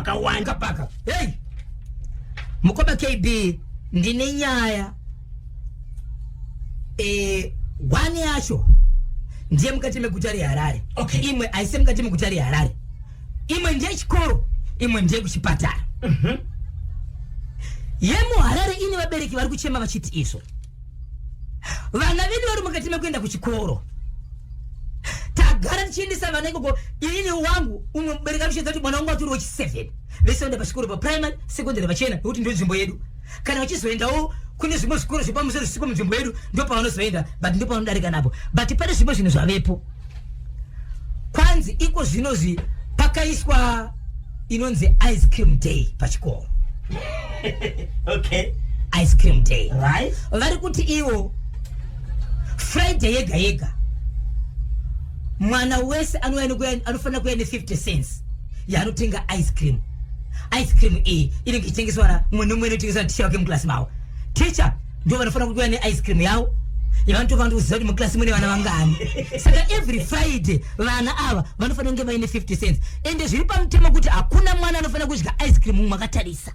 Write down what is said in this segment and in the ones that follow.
pakawanda. Paka hey mukoma KB, ndine nyaya one yacho ndiye mukati meguta reHarare. Imwe haisi mukati meguta reHarare, imwe ndeyechikoro, imwe ndeyekuchipatara. YemuHarare ine vabereki vari kuchema vachiti izvo vana vedu vari mukati mekuenda kuchikoro, tagara tichiendesa vana ikoko. Inini wangu umwe mubereki ari kuchiedza kuti mwana wangu atori wechi7, vese vaenda pachikoro paprimary, secondary vachena, nekuti ndo nzvimbo yedu. Kana vachizoendawo kune zvimwe zvikoro zvepamusoro zvisiko munzvimbo yedu, ndo pavanozoenda, but ndo pavanodarika napo. But pane zvimwe zvinhu zvavepo. Kwanzi iko zvinozvi pakaiswa inonzi ice cream day pachikoro. Ice cream day. Vari kuti ivo Friday yega yega mwana wese anouya anofanira kuuya ne50 cents yaanotenga ice cream. Ice cream iyi inenge ichitengeswa mumwe nemumwe, inotengeswa naticha wake muklasi mavo. Ticha ndo vanofanira kuuya neice cream yavo yavanotova kuziva kuti muklasi mune vana vangani. Saka every Friday vana ava vanofanira kunge vaine 50 cents, ende zviri pamutemo kuti hakuna mwana anofanira kudya ice cream mumwe akatarisa.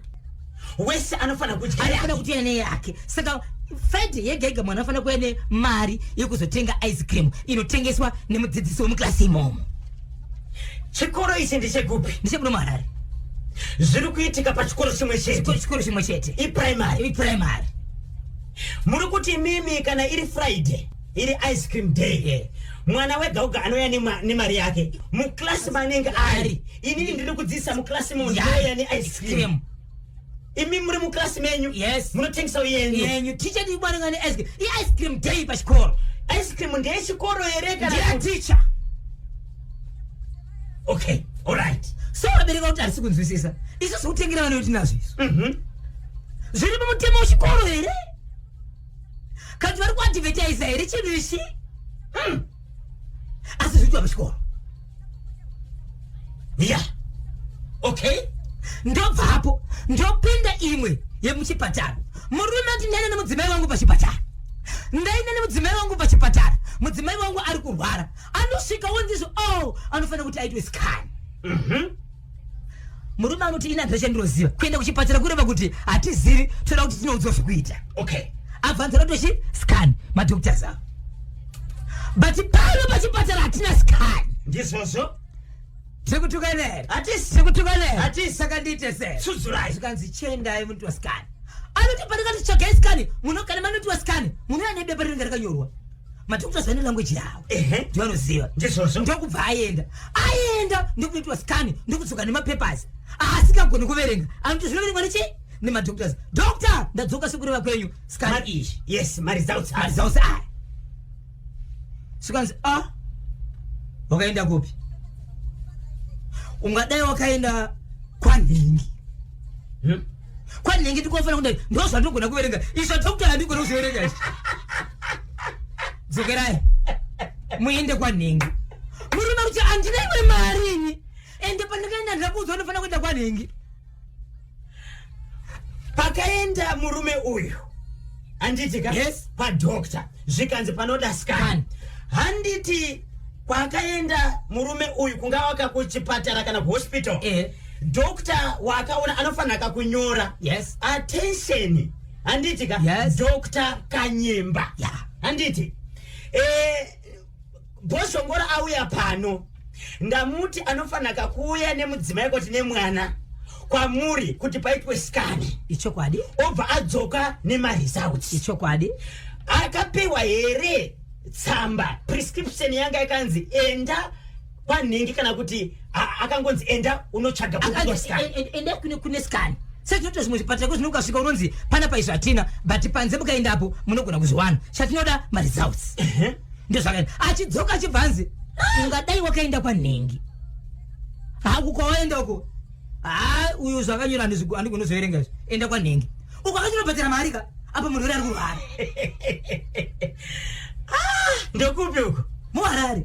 Wese anofanira kudya anofanira yake. Kuti neyake. Saka Friday yega yega mwana anofanira kuuya nemari yekuzotenga ice cream inotengeswa nemudzidzisi wemuklasi imomo. Chikoro ichi ndechekupi? Ndechekuno muHarare. Zviri kuitika pachikoro chimwe chete? Chikoro chimwe chete. Iprimary? Iprimary. Muri kuti mimi kana iri Friday, iri ice cream day, mwana wega wega anouya nemari yake muklasi manenge ari. Inini ndiri kudzidzisa muklasi mo, ndinouya neice cream. Cream. Imi muri muklasi menyu, Yes. munotengesawo yenyu. Yenyu. Ticha ndikwananga neice cream, iice cream day pachikoro. Ice cream ndeyechikoro here kana Ndeya ticha. Okay, alright. So vabereki vakuti hatisi kunzwisisa isu zvekutengera vana vedu nazvo izvo. Zviri mumutemo wechikoro here, kana kuti vari kuadvertisa here chinhu ichi? Asi zviitwa pachikoro. Ndobvapo ndopinda imwe yemuchipatara. Murume ati ndaenda nemudzimai wangu pachipatara, ndaenda nemudzimai wangu pachipatara, mudzimai wangu ari kurwara. Anosvika wonzizvo, oh, anofanira kuti aitwe scan. Murume anoti ina handina chandinoziva, kuenda kuchipatara kureva kuti hatizivi, toda kuti tinoudzwa zvekuita. Abvanzira kutochi scan, madoctors avo, but pano pachipatara hatina scan. Ndizvozvo. Tikutukanere? Hatisi. Tikutukanere? Hatisi. Saka ndiite sei? Tsudzurai. Zvikanzi chiendai munoitwa scan. Anoti pandakati tsvagai scan, muno kana manoitwa scan munouya nebepa rinenge rakanyorwa. Madoctors vane language yavo. Ndivanoziva. Ndizvozvo. Ndokubva aenda, aenda ndokunoitwa scan, ndokudzoka nemapapers aasingagoni kuverenga. Anoti zvinoverengwa nechi nemadoctors. Doctor, ndadzoka sekureva kwenyu, scan iyi. Yes, maresults aya. Maresults aya. Sikanzi, a wakaenda kupi? Ungadai wakaenda kwanhingi. Kwanhingi ndikofanira kudai, ndo zvandinogona kuverenga izvo, doctor, handigoni kuzviverenga izvi. Dzokerai muende kwanhingi. Murume kuti handina imwe mari ini, ende pandakaenda ndirakuudzwa unofanira kuenda kwanhingi. Pakaenda murume uyu, handiti ka? Yes. Padoctor zvikanzi panoda scan. Scan. Handiti kwakaenda murume uyu kungava kuchipatara kana kuhospital, doctor waakaona anofanira kakunyora attention, handiti ka? Yes. Dr Kanyemba. Handiti Bhozhongora auya pano, ndamuti anofanira kuuya nemudzimai kuti nemwana kwamuri kuti paitwe scan. Ichokwadi. Obva adzoka nemaresults. Ichokwadi. Akapiwa here tsamba, prescription yanga yakanzi enda kwanhingi, kana kuti akangonzi enda unotsvaga kuitwa scan? Enda kune scan. Sezvinoita zvimwe zvipatara ko, zvinokasvika unonzi panapa izvo hatina, but panze mukaendapo munogona kuzviwana. Chatinoda maresults. Ndozvakaenda. Achidzoka achibva anzi ungadai wakaenda kwanhingi, haku kwawaenda uko, ha, uyu zvakanyora handigoni kuzoverenga izvi, enda kwanhingi uko. Akachinobhadhara mari ka, apa munhu uri ari kurwara. Ndokupi uko? MuHarare.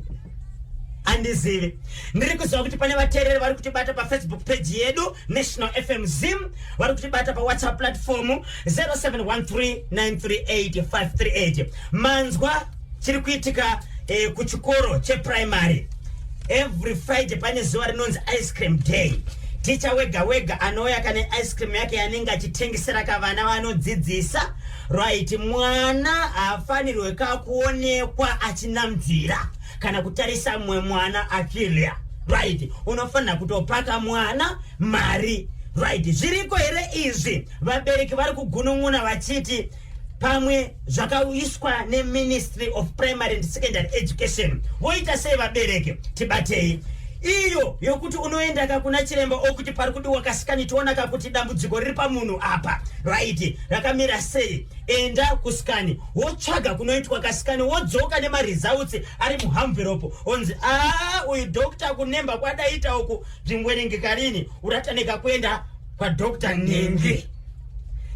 Handizivi. Ndiri kuziva kuti pane vateereri vari kutibata paFacebook page yedu, National FM Zim, vari kutibata paWhatsApp platform 0713938538. Manzwa chiri kuitika kuchikoro cheprimary. Every Friday pane zuva rinonzi ice cream day. Ticha wega wega anouya kane ice cream yake yanenge achitengesera kavana vanodzidzisa. Right, mwana haafanirwe kakuonekwa achinamdzira kana kutarisa mumwe mwana achirya. Right, unofanira kutopaka mwana mari. Right, zviriko here izvi? Vabereki vari kugunun'una vachiti pamwe zvakaiswa neMinistry of Primary and Secondary Education. Voita sei vabereki? Tibatei iyo yokuti unoenda ka kuna chiremba okuti pari kudiwa kascan, tiona ka kuti dambudziko riri pamunhu apa, right, rakamira sei. Enda kuscan, wotsvaga kunoitwa kascan, wodzoka nemaresults ari muenvelope, onzi a uyu doctor kunemba kwadaita uku zvingwerengeka rini urataneka kuenda kwadoctor Nhingi.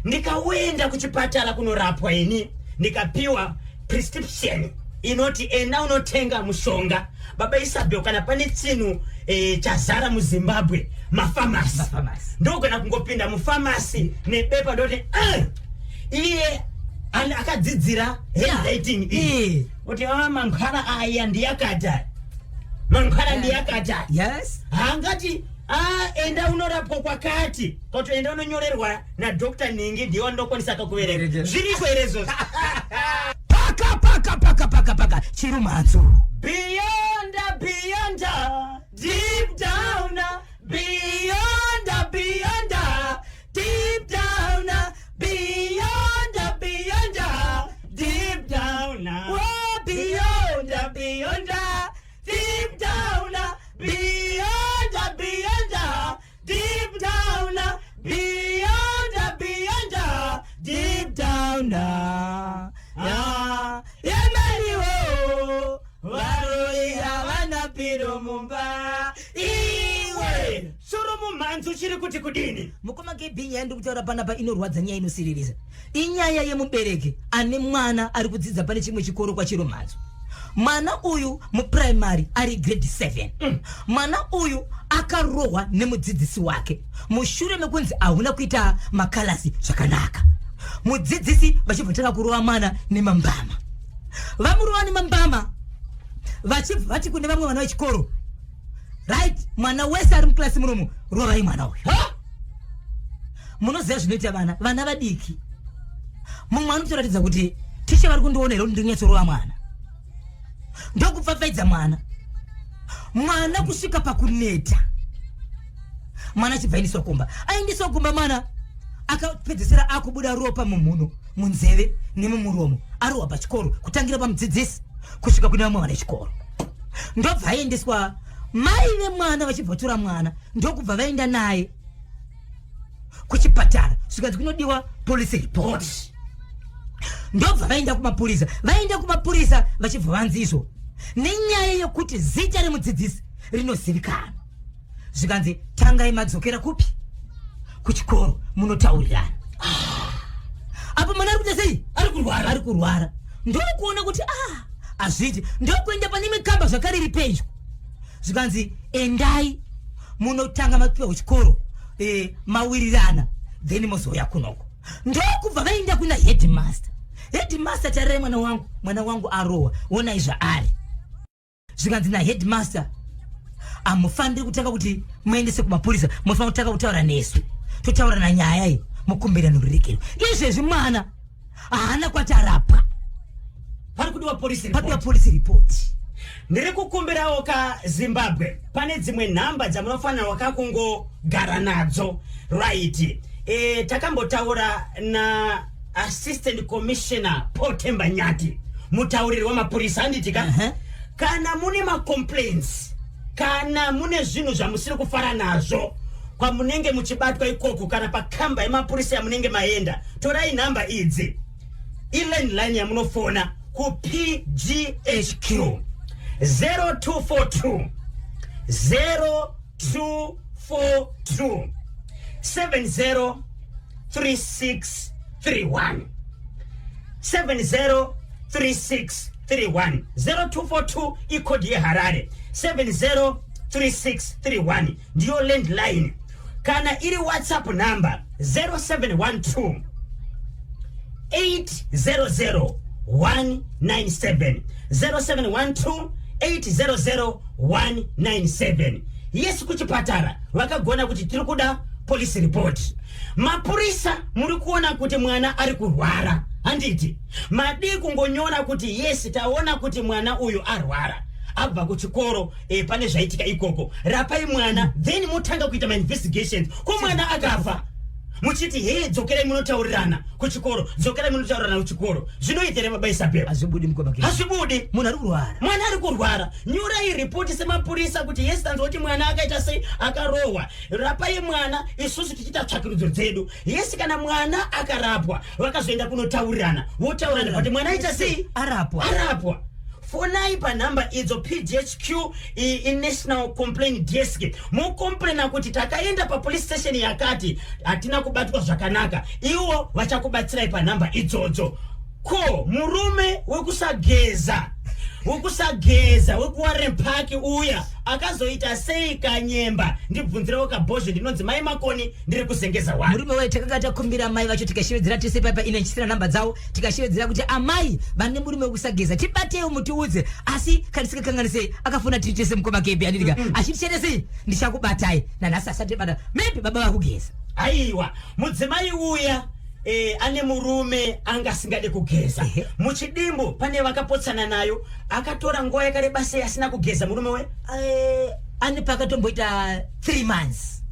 Ndikauenda kuchipatara kunorapwa ini, ndikapiwa prescription inoti enda unotenga mushonga. Baba Isabel, kana pane chinhu chazara muZimbabwe, mafamasi. Mafamasi. Ndogona kungopinda mufamasi nebepa, ndoti iye akadzidzira handwriting iyi. Kuti a mankhwala aya ndiyakata, mankhwala ndiyakata. Haangati a enda unorapwa kwakati, kuti enda unonyorerwa naDr Ningi, ndiye wandokwanisa kakuverenga. Verenga. Zviriko here izvozvo? Paka paka paka paka paka chirumhanzu. Beyond, beyond, deep down, beyond, beyond, deep down, beyond, beyond, deep down. Oh, beyond, beyond, deep down, beyond, beyond, deep down, beyond, beyond, deep down. Ya yemeniwo varoi havana piro mumba iwe. Soro mumhanzi uchiri kuti kudini? Mukoma KB, nyaya ndiri kutaura panapa inorwadza, nyaya inosiririsa. Inyaya yemubereki ane mwana ari kudzidza pane chimwe chikoro kwaChirumhanzu. Mwana uyu muprimary, ari grade 7. Mwana uyu akarohwa nemudzidzisi wake mushure mekunzi hauna kuita macolours zvakanaka. Mudzidzisi vachibva tanga kurova mwana nemambama. Vamurova nemambama, vachibva vati kune vamwe vana vechikoro, "Right, mwana wese ari muklasi munomu, rovai mwana uyu." Ha? Munoziva zvinoita vana, vana vadiki. Mumwe anotoratidza kuti ticha vari kundiona here kuti ndinonyatsorova mwana? Ndokupfapfaidza mwana, mwana kusvika pakuneta. Mwana achibva aendeswa kumba. Aendeswa kumba, mwana akapedzisira akubuda ropa mumhuno, munzeve nemumuromo. Arohwa pachikoro, kutangira pamudzidzisi kusvika kune vamwe vana vechikoro. Ndobva aendeswa, mai vemwana vachibva tora mwana, ndokubva vaenda naye kuchipatara. Zvikanzi kunodiwa police report. Ndobva vaenda kumapurisa. Vaenda kumapurisa, vachibva vanzi izvo nenyaya yekuti zita remudzidzisi rinozivikanwa, zvikanzi tangai madzokera kupi? Kuchikoro, munotaurirana. Apo mwana ari kuita sei? Ari kurwara. Ari kurwara. Ndokuona kuti ah, hazviiti, ndokuenda pane mikamba zvakare iri pedyo. Zvikanzi endai munotanga mapiwa kuchikoro, mawirirana, then mozouya kunoko. Ndokubva vaenda kuna headmaster. "Headmaster, tarirai mwana wangu, mwana wangu arohwa, onai zvaari." Zvikanzi naheadmaster, "Hamufaniri kutanga kuti muendese kumapurisa, munofanira kutanga kutaura nesu, totaura nanyaya iyi, mukumbirano rurekero." Izvezvi mwana haana kwati arapwa. Pari kudiwa police Papiwa report. Police report. Ndiri kukumbirawo ka Zimbabwe, pane dzimwe nhamba dzamunofanirwa kakungogara nadzo, right? Takambotaura na Assistant Commissioner Paul Temba Nyati, mutauriri wamapurisa, handiti ka? Kana mune macomplaints, kana mune zvinhu zvamusiri kufara nazvo kwamunenge muchibatwa ikoko, kana pakamba yemapurisa yamunenge maenda, torai nhamba idzi. Ilandline yamunofona kuPGHQ: 0242 0242 703631, 703631. 0242 icode yeHarare, 703631 ndiyo landline. Kana iri WhatsApp number, 0712 800 197, 0712 800 197. Yes, kuchipatara vakagona kuti tiri kuda police report. Mapurisa, muri kuona kuti mwana ari kurwara, handiti? Madii kungonyora kuti yes, taona kuti mwana uyu arwara, abva kuchikoro, pane zvaitika ikoko, rapai mwana, then motanga kuita mainvestigations. Ko mwana akafa, muchiti he, dzokerai munotaurirana kuchikoro, dzokerai munotaurirana kuchikoro, zvinoita here, baba Isabel? Hazvibudi, mukoma. Hazvibudi. Munhu ari kurwara. Mwana ari kurwara. Nyorai ripoti semapurisa kuti yes, tanzwa kuti mwana akaita sei, akarohwa, rapai mwana, isusu tichiita tsvakirudzo dzedu. Yes, kana mwana akarapwa, vakazoenda kunotaurirana, votaurirana kuti mwana aita sei? Arapwa. Arapwa. Fonai panhamba idzo, PDHQ, iNational Complaint Desk, mucomplaina kuti takaenda papolice station yakati, hatina kubatwa zvakanaka. Ivo vachakubatsirai panhamba idzodzo. Ko murume wekusageza wekuWarren Park uya akazoita sei? Kanyemba, ndibvunzirewo kabhozho. Ndinonzi Mai Makoni, ndiri kuZengeza 1. Murume wayo takanga takumbira mai vacho, tikashevedzera tese paipa ine chisina namba dzavo, tikashevedzera kuti amai vane murume wekusageza, tibatewo mutiudze. Asi kana tisikakanganisei, akafona tiri tese, mukoma Kebi, anditika achiti chete sei, ndichakubatai. Nanhasi asati bata. Maybe baba vakugeza. Aiwa, mudzimai uya ane murume anga asingade kugeza. Muchidimbu, pane vakapotsana nayo, akatora nguva yakareba sei asina kugeza murume we? Ane pakatomboita 3 months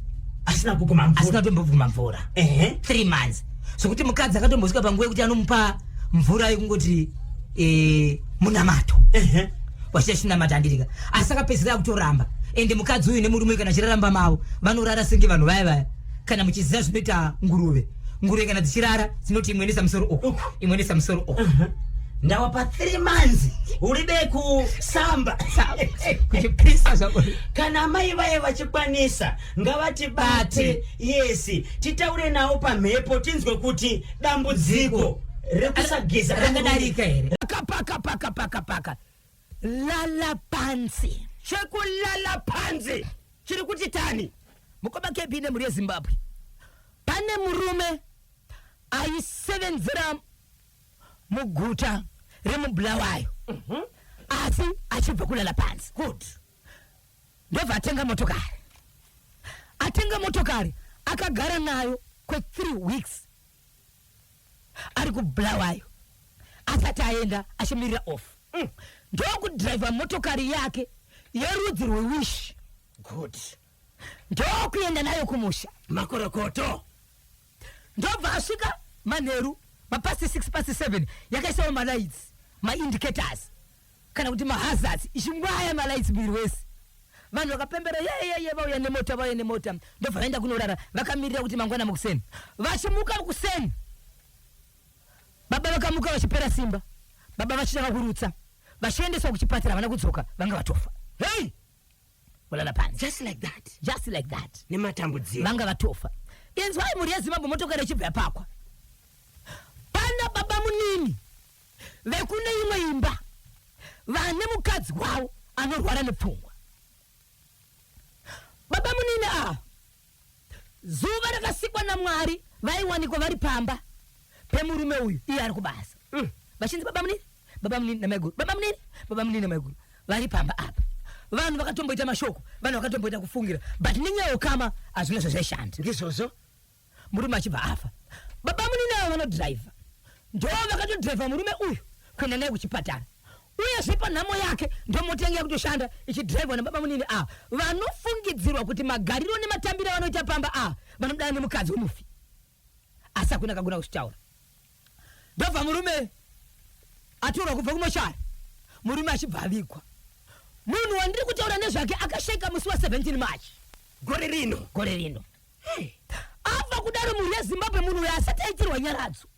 asina kuguma mvura. Asina kutomboguma mvura. 3 months, sokuti mukadzi akatombosvika panguva yekuti anomupa mvura yekungoti munamato, wachiita chinamata, andirika, asi akapedzisira akutoramba. Ende mukadzi uyu nemurume uyu kana achiraramba mavo, vanorara senge vanhu vaya vaya, kana muchiziva zvinoita nguruve. Nguruve kana dzichirara dzinoti imwe nesa musoro uku, imwe nesa musoro uku. Ndawa pa 3 months uribe kusamba. Kuchipisa zvako. Kana mai vaye vachikwanisa, ngavatibate, yes, titaure navo pamhepo, tinzwe kuti dambudziko rekusageza rangadarika here. Paka paka paka paka paka, lala pansi. Chekulala panze chiri kuti tani? Mukoma Kebi nemhuri yeZimbabwe, pane murume aisevenzera muguta remuBulawayo, asi achibva kulala pansi. Good. Ndobva atenga motokari. Atenga motokari, akagara nayo kwe3 weeks ari kuBulawayo, asati aenda, achimirira off. Ndokudhiraivha motokari yake yerudzi rweWish. Good. Ndokuenda nayo kumusha. Makorokoto. Ndobva asvika manheru, mapast 6, past 7, yakaisawo malights, maindicators kana kuti mahazards, ichingwaya malights muviri wese. Vanhu vakapembera, yeyeye, vauya nemota, vauya nemota. Ndobva vaenda kunorara, vakamirira kuti mangwana mukuseni. Vachimuka kuseni, baba vakamuka vachipera simba, baba vachitanga kurutsa, vachiendeswa kuchipatara, havana kudzoka, vanga vatofa. Hey. Kulala panze. Just like that. Just like that. Nematambudziko. Vanga vatofa. Inzwai, mhuri yeZimbabwe, motokari ichibva yapakwa, pana baba munini vekune imwe imba vane mukadzi wavo anorwara nepfungwa. Baba munini ava, zuva rakasikwa naMwari vaiwanikwa vari pamba pemurume uyu, iye ari kubasa. Vachinzi baba munini, baba munini namaiguru, baba munini, baba munini namaiguru, vari pamba apa. Vanhu vakatomboita mashoko, vanhu vakatomboita kufungira, but nenyaya yokama hazvina zvazvaishanda. Ndizvozvo. Murume achibva afa, baba munini ava vanodhiraivha ndo vakatodhiraivha murume uyu kuenda naye kuchipatara. Uyezve panhamo yake, ndomota yange yakutoshanda ichidhiraivhwa nababa munini ava, vanofungidzirwa kuti magariro nematambiro avanoita pamba ava vanodana nemukadzi wemufi, asi hakuna akagona kuzvitaura. Ndobva murume atorwa kubva kumochari, murume achibva avigwa. Munhu wandiri kutaura nezvake akasheka musi wa17 March gore rino. Gore rino. Abva kudaro, mhuri yeZimbabwe, munhu uyo asati aitirwa nyaradzo,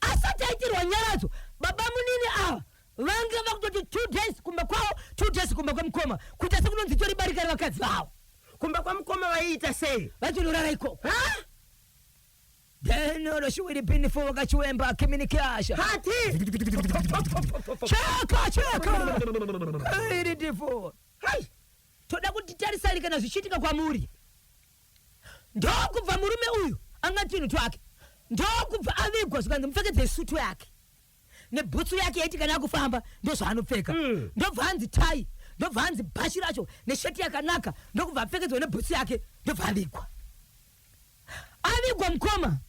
asati aitirwa nyaradzo, baba munini ava vange vakutoti 2 days kumba kwavo, 2 days kumba kwemukoma, kuita sekunonzi tori barika revakadzi vavo. Kumba kwamukoma vaiita sei? Vachinorara ikoko. Denoro shuwiri pinifo wakachiwemba kiminikasha. Hati. Cheka cheka iridifo. Hai. Toda kuti tarisai kana zvichiitika kwamuri. Ndokubva murume uyu anga tinhu twake, ndokubva avigwa, zvikanzi mupfekedzei sutu yake nebhutsu yake yaiti kana akufamba ndozvaanopfeka. Ndobva anzi tai. Ndobva anzi bhachi racho nesheti yakanaka, ndokubva apfekedzwa nebhutsu yake, ndobva avigwa. Avigwa mukoma,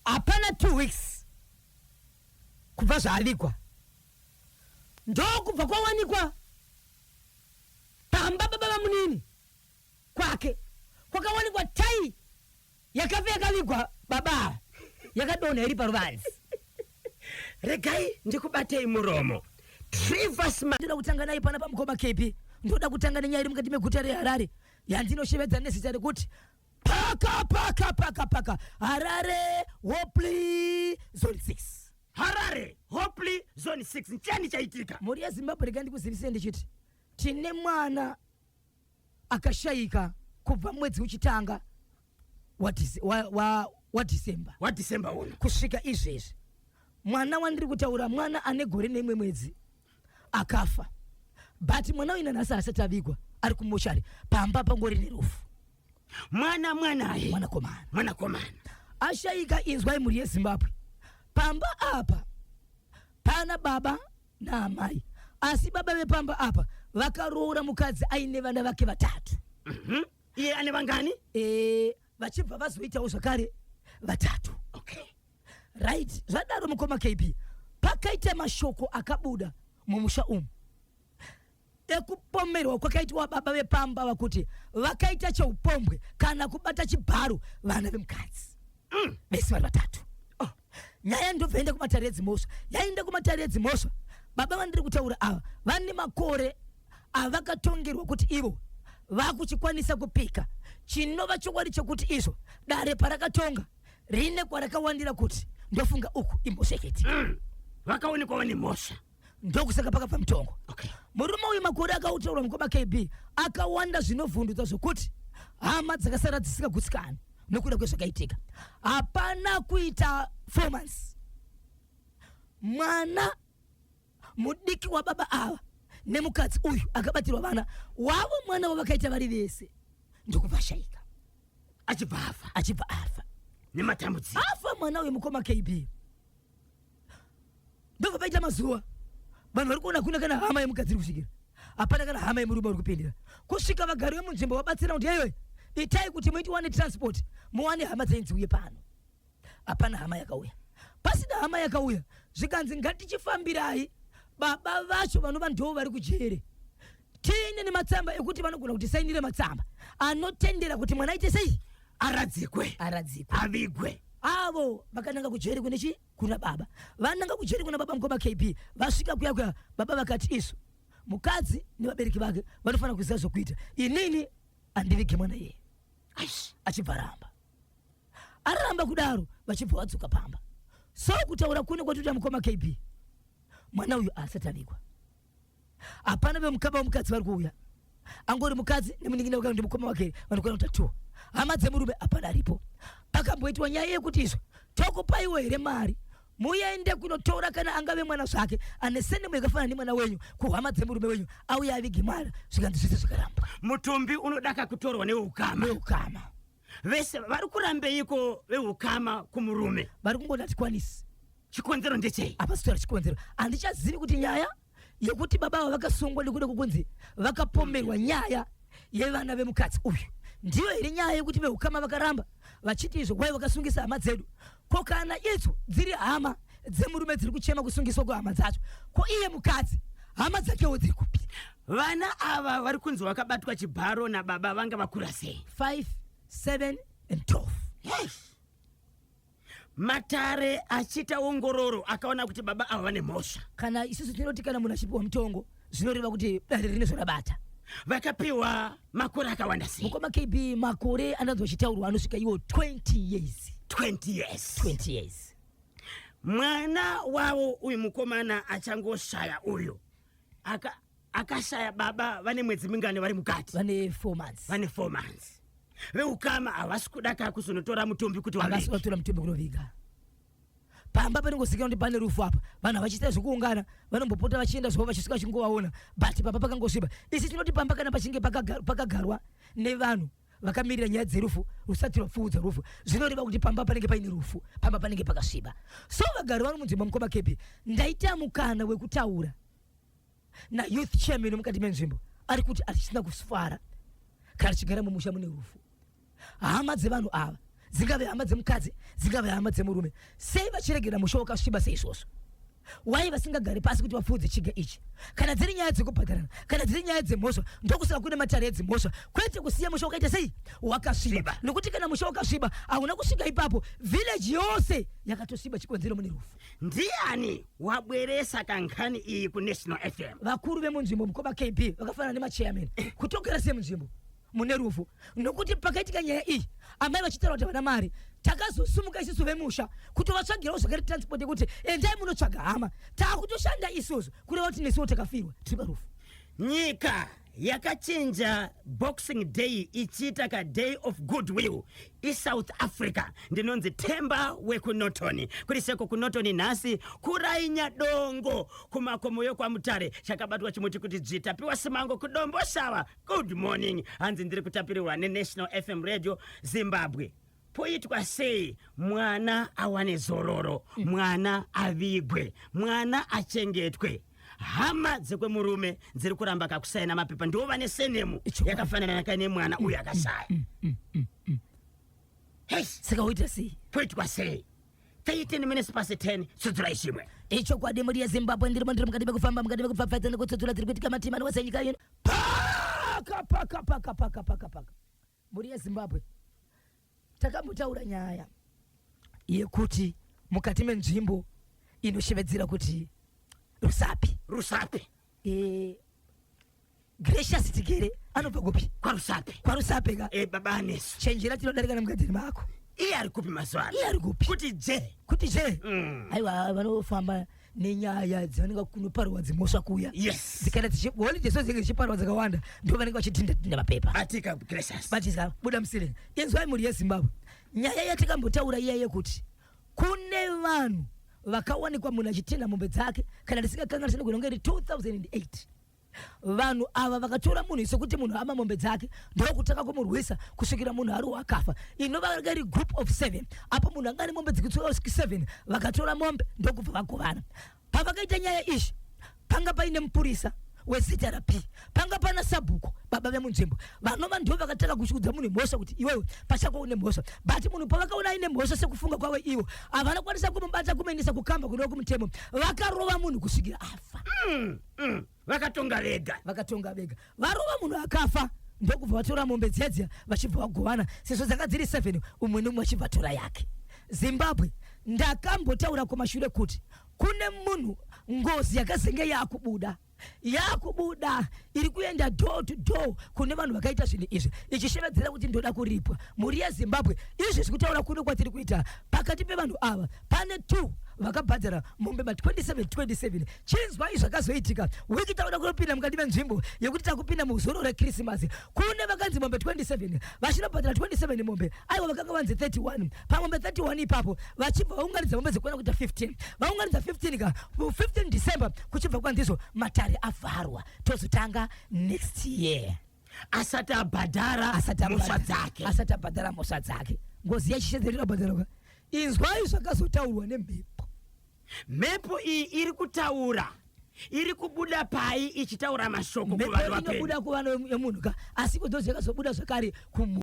hapana 2 weeks kubva zvaavigwa, ndokubva kwawanikwa pamba baba vamunini kwake kwakawanikwa tai yakafa yakavigwa baba ava, yakadonha iri paruvanzi. Regai ndikubatei muromo, Trivers. Ndoda kutanga naye pana pamukoma KP. Ndoda kutanga nenyaya iri mukati meguta reHarare yandinoshevedza nezita rekuti paka paka paka paka Harare Hopley Zone 6. Harare Hopley Zone 6, nchani chaitika? Mhuri yeZimbabwe, rega ndikuzivisei ndichiti tine mwana akashayika kubva mwedzi uchitanga waDecember. WaDecember uno. Kusvika izvezvi. Mwana wandiri kutaura, mwana ane gore neimwe mwedzi akafa, but mwana uyu nanhasi asati avigwa, ari kumochari. Pamba pangori nerufu. Mwana mwanaye? Mwanakomana. Mwanakomana. Ashayika. Inzwai, mhuri yeZimbabwe, pamba apa pana baba naamai, asi baba vepamba apa vakaroora mukadzi aine vana vake vatatu. Iye ane vangani? Vachibva vazoitawo zvakare vatatu. Right, zvadaro mukoma KB, pakaita mashoko akabuda mumusha umu ekupomerwa kwakaitwa baba vepamba vakuti vakaita cheupombwe kana kubata chibharo vana vemukadzi vese vari vatatu. Oh, nyaya ndobva yaenda kumatare edzimhosva. Yaenda kumatare edzimhosva, baba vandiri kutaura ava vane makore avakatongerwa kuti ivo vakuchikwanisa kupika, chinova chokwadi chekuti izvo dare parakatonga rine kwarakawandira kuti ndofunga uku imhosva yakaitika. Vakaonekwa vane mhosva. Ndokusaka pakabva mutongo. Murume uyu makore akautaurwa, mukoma KB, akawanda zvinovhundutsa zvokuti hama dzakasara dzisingagutsikani nokuda kwezvakaitika. Hapana kuita 4 months, mwana mudiki wababa ava nemukadzi uyu akabatirwa vana wavo, mwana wavakaita vari vese, ndokubva ashayika. Achibva afa. Achibva afa. Nematambudziko. Afa mwana uyu, mukoma KB, ndobva paita mazuva vanhu vari kuona hakuna kana hama yemukadzi iri kusvikira, hapana kana hama yemurume uri kupindira, kusvika vagari vemunzvimbo vabatsira kuti yeiwe, itai kuti muitiwane transport, muwane hama dzenyu dziuye pano. Hapana hama yakauya. Pasina hama yakauya, zvikanzi ngatichifambirai baba vacho vanova ndo vari kujere, tiine nematsamba ekuti vanogona kuti sainire matsamba anotendera kuti mwana aite sei? Aradzikwe. Aradzikwe. Avigwe. Avo vakananga kujeri kune chi kuna baba. Vananga kujeri kuna baba, mukoma KB, vasvika kuya kuya, baba vakati isu mukadzi nevabereki vake vanofanira kuziva zvokuita, inini handivige mwana iyeye. Aish. Achibva ramba, aramba kudaro, vachibva vadzoka pamba. So kutaura kune kwatoita, mukoma KB, mwana uyu asati avigwa. Hapana vemukaba wemukadzi vari kuuya, angori mukadzi nemunin'ina wake, ndimukoma wake, vanokwana kutatu. Hama dzemurume hapana aripo. Pakamboitwa nyaya yekuti izvo tokupaiwo here mari muende kunotora kana angave mwana zvake ane surname yakafanana nemwana wenyu kuhama dzemurume wenyu auye avige mwana, zvikanzi zvese zvikarambwa. Mutumbi unodaka kutorwa neukama. Neukama. Vese vari kurambeiko veukama kumurume? Vari kungoti hatikwanisi. Chikonzero ndechei? Hapasi chikonzero, handichazivi kuti nyaya yekuti baba ava vakasungwa nekuda kwokunzi vakapomerwa nyaya yevana vemukadzi uyu ndiyo here nyaya yekuti veukama vakaramba vachiti izvo kwai vakasungisa hama dzedu. Ko kana idzo dziri hama dzemurume dziri kuchema kusungiswa kwehama dzacho, ko iye mukadzi hama dzakewo dziri kupi? Vana ava vari kunzi vakabatwa chibharo nababa vanga vakura sei? 5, 7 and 12. Yes. Matare achiita ongororo akaona kuti baba ava vane mhosva. Kana isusu tinoti kana munhu achipiwa mutongo, zvinoreva kuti dare rine zvorabata. Vakapiwa makore akawanda sei? Mukoma KB, makore andanzwa achitaurwa anosvika iwo 20 years. 20 years. 20 years. Mwana wavo uyu mukomana achangoshaya uyu akashaya baba vane mwedzi mingani vari mukati? Vane 4 months. Vane 4 months. Veukama havasi kuda ka kuzonotora mutumbi kuti havasi wavige. Vatora mutumbi kunoviga. Pamba panongozikanwa kuti pane rufu apa, vanhu havachiita zvekuungana, vanombopota vachienda zvavo vachisvika vachingovaona, but pamba pakangosviba. Isi tinoti pamba kana pachinge pakagarwa nevanhu. Vakamirira nyaya dzerufu rusati rwapfuudza rufu, zvinoreva kuti pamba panenge paine rufu, pamba panenge pakasviba. So vagari vari munzvimbo, mukoma Kepi, ndaita mukana wekutaura nayouth chairman mukati menzvimbo, ari kuti hatichisina kufara kana tichigara mumusha mune rufu. Hama dzevanhu ava, dzingave hama dzemukadzi, dzingave hama dzemurume, sei vachiregera musha wakasviba seizvozvo? Wai vasingagari pasi kuti vapfuudze chiga ichi? Kana dziri nyaya dzekubhadharana, kana dziri nyaya dzemhosva, ndokusaka kune matare edzimhosva, kwete kusiya musha wakaita sei? Wakasviba. Nokuti kana musha wakasviba, hauna kusvika ipapo, village yose yakatosviba, chikonzero mune rufu. Ndiani wabweresa kankhani iyi kuNational FM? Vakuru vemunzvimbo, mukoma KB, vakafanana nemachairman, kutogara semunzvimbo mune rufu. Nokuti pakaitika nyaya iyi, amai vachitaura kuti havana mari, takazosumuka isusu vemusha kutovatsvagirawo zvakare transport yekuti endai munotsvaga hama. Taakutoshanda isusu, kureva kuti nesuwo takafirwa, tiri parufu. Nyika yakachinja Boxing Day ichiita ka Day of Goodwill iSouth Africa. Ndinonzi Temba wekuNorton. Kuri seko kuNorton nhasi kurainya dongo kumakomo yokwamutare, chakabatwa chimuti kuti dzvitapiwa simango kuDomboshava. Good morning. Hanzi ndiri kutapirirwa neNational FM Radio Zimbabwe. Poitwa sei mwana awane zororo, mwana avigwe, mwana achengetwe? Hama dzekwemurume dziri kuramba kakusaina mapepa, ndivo vane surname yakafanana nakaine mwana uyu akashaya. Hei. Saka woita sei? Poitwa sei? 13 minutes past 10. Tsudzirai chimwe. Ichokwadi, mhuri yeZimbabwe, ndirimo, ndiri mukati mekufamba, mukati mekupfapfaidza nekutsudzura dziri kuitika matima wese nyika ino, paka paka paka paka paka paka. Mhuri yeZimbabwe, takambotaura nyaya yekuti mukati menzvimbo inoshevedzera kuti Rusapi. Rusapi. Gracious Tigere anobva kupi? KwaRusapi. KwaRusape ka. Baba Anesu. Chenjera, tinodarika nemugadziri mako. Iye ari kupi mazuva ano? Iye ari kupi? Kuti je. Kuti je. Aiwa, vanofamba nenyaya dzavanenge kunoparwa dzimhosva kuya. Dzikaenda holiday, so dzinenge dzichiparwa dzakawanda, ndo vanenge vachidhinda dhinda mapepa. Atika Gracious. Batisa buda musiring. Inzwai, mhuri yeZimbabwe, nyaya yatikambotaura iya yekuti kune vanhu vakawanikwa munhu achitenda mombe dzake, kana ndisingakanganisi nogona kunge iri 2008. Vanhu ava vakatora munhu sekuti munhu ama mombe dzake, ndokutanga kumurwisa kusvikira munhu ari wakafa. Inova iri group of seven, apo munhu anga ane mombe dzikutsura 7, vakatora mombe ndokubva vagovana. Pavakaita nyaya izvi, panga paine mupurisa weZRP, panga pana sabhuku, baba vemunzvimbo, vanova ndo vakatanga kuchikudza munhu mhosva kuti iwewe pachako une mhosva. But munhu pavakaona aine mhosva, sekufunga kwavo ivo, havana kwanisa kumubata kumuendesa kukamba kunova kumutemo. Vakarova munhu kusvikira afa. Vakatonga vega. Vakatonga vega, varova munhu akafa, ndokubva vatora mombe dziya dziya, vachibva vagovana sezvo dzanga dziri 7, umwe nemumwe achibva tora yake. Zimbabwe, ndakambotaura kumashure kuti kune munhu ngozi yakazenge yakubuda, yakubuda iri kuenda door to door kune vanhu vakaita zvinhu izvi, ichishevedzera kuti ndoda kuripwa. Mhuri yeZimbabwe, izvi zvikutaura kuno kwatiri kuita, pakati pevanhu ava pane two vakabhadhara mombe ma27 27. Chinzwai zvakazoitika wiki takuda kunopinda mukati menzvimbo yekuti takupinda muzoro reKrisimasi. Kune vakanzi mombe 27, vachinobhadhara 27 mombe. Aiwa, vakanga vanzi 31. Pamombe 31 ipapo vachibva vaunganidza mombe dzekuona kuita 15. Vaunganidza 15 ka, 15 December kuchibva kwanzizvo matare avharwa, tozotanga next year. Asati abhadhara asati mhosva dzake. Asati abhadhara mhosva dzake, ngozi yachishedzerera bhadhara. Inzwai zvakazotaurwa nemhepo. Mhepo iyi iri kutaura, iri kubuda pai ichitaura mashoko mhepo kuvanhu vapenyu? Inobuda kuvanhu yemunhu ka, asi kodozi yakazobuda zvakare kumunhu.